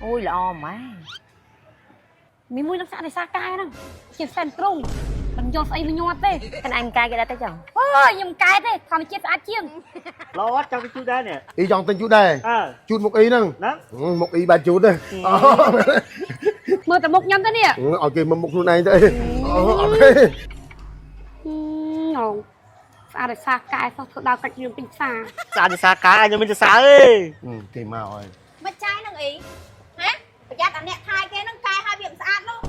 អូយល្អម៉ែ មីមួយនឹងសាក់ដោយសារកែហ្នឹងជាសែនទ្រុងមិនយកស្អីមកញាត់ទេ ខ្លួនឯងកាយគេដែរទេចឹង អូយខ្ញុំកែទេធម្មជាតិស្អាតជាង ល្អអត់ចង់ទៅជូតដែរនេះ អ៊ីចង់ទិញជូតដែរ អើ ជូតមុខអ៊ីហ្នឹង ហ្នឹង មុខអ៊ីបាច់ជូតទេអូ មើលតែមុខខ្ញុំទៅនេះ ឲ្យគេមើលមុខខ្លួនឯងទៅអីអូអត់ទេ ងងស្អាតដោយសារកែសោះធ្វើដល់កាច់រឿងពេញផ្សារ ស្អាតសាកាខ្ញុំមិនសរសើរទេ គេមកហើយ មិនចាយនឹងអីហ៎ប្រយ័ត្នអាអ្នកថៃគេនឹងកែឲ្យវាមិនស្អាតនោះ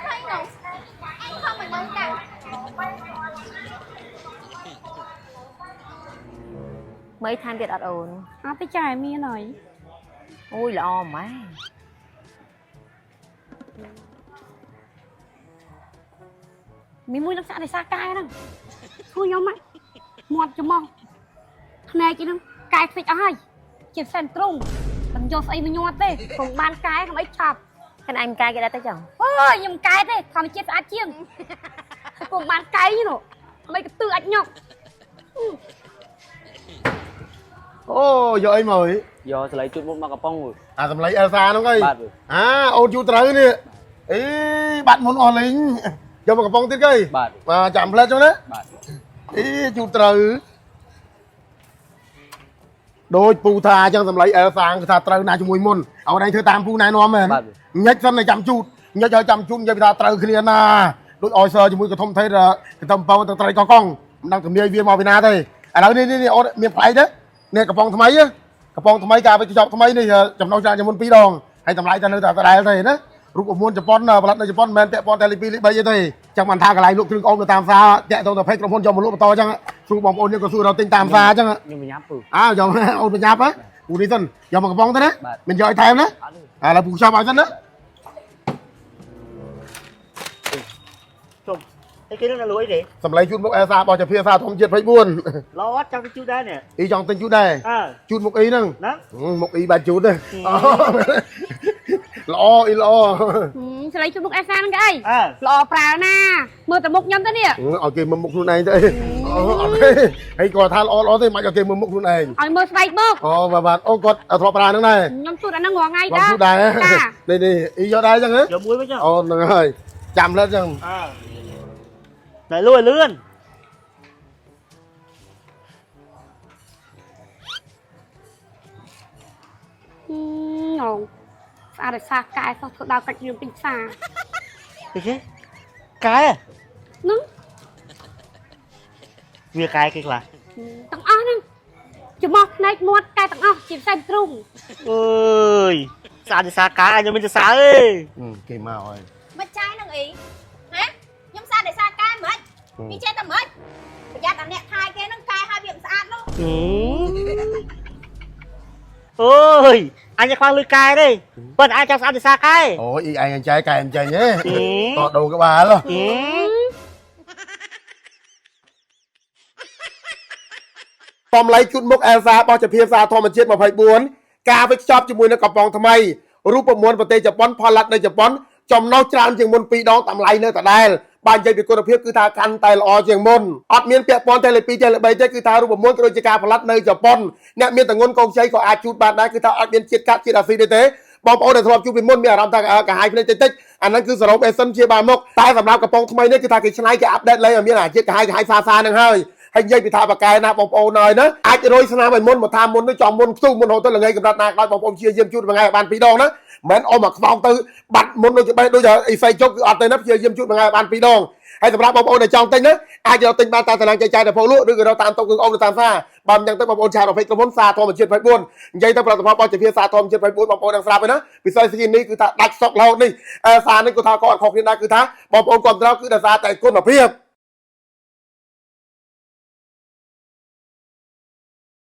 ថៃនោះអញខំមិនដឹងកា មើលថែមទៀតអត់អូន អត់ទេចាមានហើយ អូយល្អម៉ែ មីមួយនឹងសាក់ដោយសារកែហ្នឹងធ្វើខ្ញុំមកមាត់ច្មោះភ្នែកហ្នឹងកែខ្ទេចអស់ហើយជាសែនទ្រុងមិនយកស្អីមកញាត់ទេកុំបានកែកុំអីឆាប់ ខ្លួនឯងកាយគេដែរទេចឹង អូយខ្ញុំកែទេធម្មជាតិស្អាតជាងកុំបានកែនោះមិនកទឺអាចញក់ អូយកអីមកអី យកសលៃជូតមុខមកកំប៉ុងមួយ អាសម្លៃអែលសាហ្នឹងអី បាទ អាអូនជូតត្រូវនេះអីបាត់មុនអស់លេងយកមកកំប៉ុងទៀតគេ បាទ បាទចាំផ្លែចុះណា បាទ អីជូតត្រូវដូចពូថាអញ្ចឹងសម្លៃអែលសាគឺថាត្រូវណាជាមួយមុនឲ្យឯងធ្វើតាមពូណែនាំមែន បាទ ញិចសិនតែចាំជូតញិចឲ្យចាំជូតនិយាយថាត្រូវគ្នាណាដូចអយសើជាមួយកធំថេរកធំប៉ៅទៅត្រីកកងមិនដឹងជំនាញវាមកពីណាទេឥឡូវនេះនេះអូនមានប្លែកទេនេះកំប៉ុងថ្មីកំប៉ុងថ្មីការវិចប់ថ្មីនេះចំណុចច្រើនជាងមុន2ដងហើយតម្លៃតែនៅតែដដែលទេណារូបមន្តជប៉ុនផលិតនៅជប៉ុនមិនមែនពាក់ព័ន្ធតែលេខ2លេខ3ទេចឹងបានថាកន្លែងលក់គ្រឿងអុំនៅតាមផ្សារតាក់ទៅទៅភេទក្រុមហ៊ុនយកមកលក់បន្តចឹងគ្រូបងប្អូនយើងក៏សួររកទិញតាមផ្សារចឹង ខ្ញុំប្រញាប់ពូ អើយកអូនប្រញាប់ហ៎ពូនេះសិនយកមកកំប៉ុងទៅណាមិនយកឲ្យថែមណា អត់ទេ ឥឡូវពូចាប់ឲ្យសិនណា ជុំតែគេនឹងលួយទេ សម្លេងជូតមុខអែសារបស់ជាភាសាធម្មជាតិ24 ល្អអត់ចង់ទៅជូតដែរនេះ អ៊ីចង់ទិញជូតដែរ អើ ជូតមុខអ៊ីហ្នឹង ហ្នឹង មុខអ៊ីបាច់ជូតទេអូល្អអ៊ីល្អ ស្រីជុំមុខអេសាហ្នឹងគេអី អើ ល្អប្រើណាមើលតែមុខខ្ញុំទៅនេះ ឲ្យគេមើលមុខខ្លួនឯងទៅអីអូអត់ទេហើយគាត់ថាល្អល្អទេមិនឲ្យគេមើលមុខខ្លួនឯង ឲ្យមើលស្បែកមុខ អូបាទបាទអូគាត់ធ្លាប់ប្រើហ្នឹងដែរ ខ្ញុំជូតអាហ្នឹងរាល់ថ្ងៃ គាត់ ដែរ ជូតដែរនេះនេះអ៊ីយកដែរចឹងហ៎ យកមួយវិញចុះ អូហ្នឹងហើយចាំលើចឹង អើណែលួយលឿន ងងស្អាតដោយសារកែសោះធ្វើដល់កាច់រឿងពេញផ្សារ អីគេកែ ហ្នឹង វាកែគេខ្លះ ទាំងអស់ហ្នឹងច្មោះភ្នែកមាត់កែទាំងអស់ជាផ្សែងទ្រុង អើយស្អាតសាកាខ្ញុំមិនសរសើរទេ គេមកហើយ មិនចាយនឹងអីហ៎ខ្ញុំស្អាតដោយសារកែមិនពីចេះតែមិនប្រយ័ត្នអាអ្នកថៃគេនឹងកែឲ្យវាមិនស្អាតនោះ អើយអញខ្វះលុយកែទេប៉ុន្តែអញចង់ស្អាតសាកែ អូអ៊ីឯងចែកែអញ្ចឹងហ៎តដូរក្បាល តម្លៃជូតមុខអែលសារបស់ជាភាសាធម្មជាតិ24ការវិចខ្ចប់ជាមួយនឹងកំប៉ុងថ្មីរូបមន្តប្រទេសជប៉ុនផលិតនៅជប៉ុនចំណុះច្រើនជាងមុន2ដងតម្លៃនៅដដែលបើនិយាយពីគុណភាពគឺថាកាន់តែល្អជាងមុនអត់មានពាក់ព័ន្ធតែលេខ2តែលេខ3ទេគឺថារូបមន្តក៏ដូចជាការផលិតនៅជប៉ុនអ្នកមានតងន់កងជ័យក៏អាចជូតបានដែរគឺថាអត់មានជាតិកាត់ជាតិអាស៊ីតទេបងប្អូនដែលធ្លាប់ជូតពីមុនមានអារម្មណ៍ថាកាហាយភ្នែកតិចតិចអាហ្នឹងគឺសរ៉ូមអេសិនជាបានមកតែសម្រាប់កំប៉ុងថ្មីនេះគឺថាគេឆ្នៃគេអាប់ដេតលេងឲ្យមានអាជាតិកាហាយកាហាយសាសាហ្នឹងហើយ ហើយនិយាយពីថាបកែណាបងប្អូនហើយណាអាចរយស្នាមឲ្យមុនមកថាមុននេះចំមុនខ្ទុះមុនរហូតទៅល្ងៃកម្រិតណាក៏ដោយបងប្អូនព្យាយាមជូតមួយថ្ងៃឲ្យបានពីរដងណាមិនមែនអមមកខ្វងទៅបាត់មុនដូចជាបែដូចអីសៃជុកគឺអត់ទេណាព្យាយាមជូតមួយថ្ងៃឲ្យបានពីរដងហើយសម្រាប់បងប្អូនដែលចង់ទិញណាអាចយកទិញបានតាមតារាងចែកចាយដល់ពលក់ឬក៏រកតាមតុកគឺអូនតាមផ្សារបើមិនចឹងទៅបងប្អូនឆាត20ក្រុមហ៊ុនសារធម្មជាតិ24និយាយទៅផលិតផលរបស់ជាភាសាធម្មជាតិ24បងប្អូននឹងស្រាប់ហើយណាពិសេសស្គីនេះគឺថាដាច់សុករហូតនេះសារនេះគឺថាក៏អត់ខុសគ្នាដែរគឺថាបងប្អូនគ្រប់ត្រគឺដោយសារតែគុណភាព